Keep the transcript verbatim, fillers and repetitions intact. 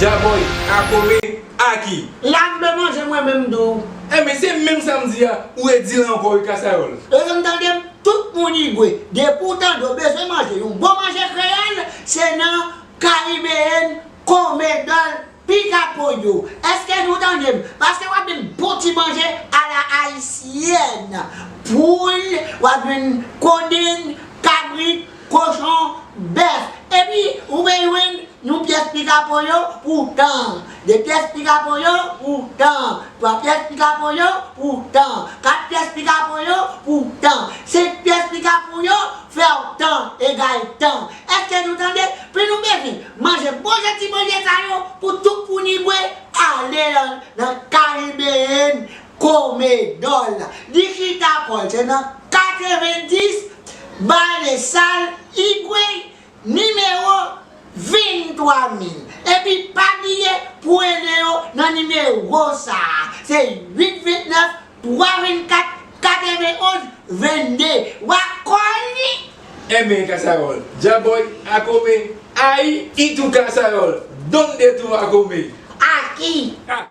Djaboy, Akome, Aki. La m vle manje mwen menm tou. Enben, se menm sa m di a, ou redi la ankò wi, Kasayòl. Lè w tande m, tout moun Igwe, depi w tande w bezwen manje yon bon manje kreyòl, se nan Caribbean Comedol Pica Pollo. Èske nou tande m? Paske w ap jwenn bon ti manje a la ayisyen. Poul, w ap jwenn kodenn, kabrit, kochon, bèf. Epi, ou pe jwenn yon pyès pica pollo pou tan. De pyès pica pollo pou tan. Twa pyès pica pollo pou tan. Kat pyès pica pollo pou tan. Senk pyès pica pollo, fè w tan egal tan. Èske nou tande? Pou nou bezwen manje bon jan ti manje sa yo pou tout moun Igwe, ale nan, nan Caribbean Comedol. Li chita kò l, se nan katrevendis Balesal Igwe, nimewo venntwa mil. Epi pa bliye pou w rele yo nan nimewo sa a. Se uit vennèf, twa vennkat, katrevenonz, vennde. W a kòni! Enben, Kasayòl, Djaboy, Akome, Ayi, Itou, Kasayòl, donde tou Akome. Aki! Ah,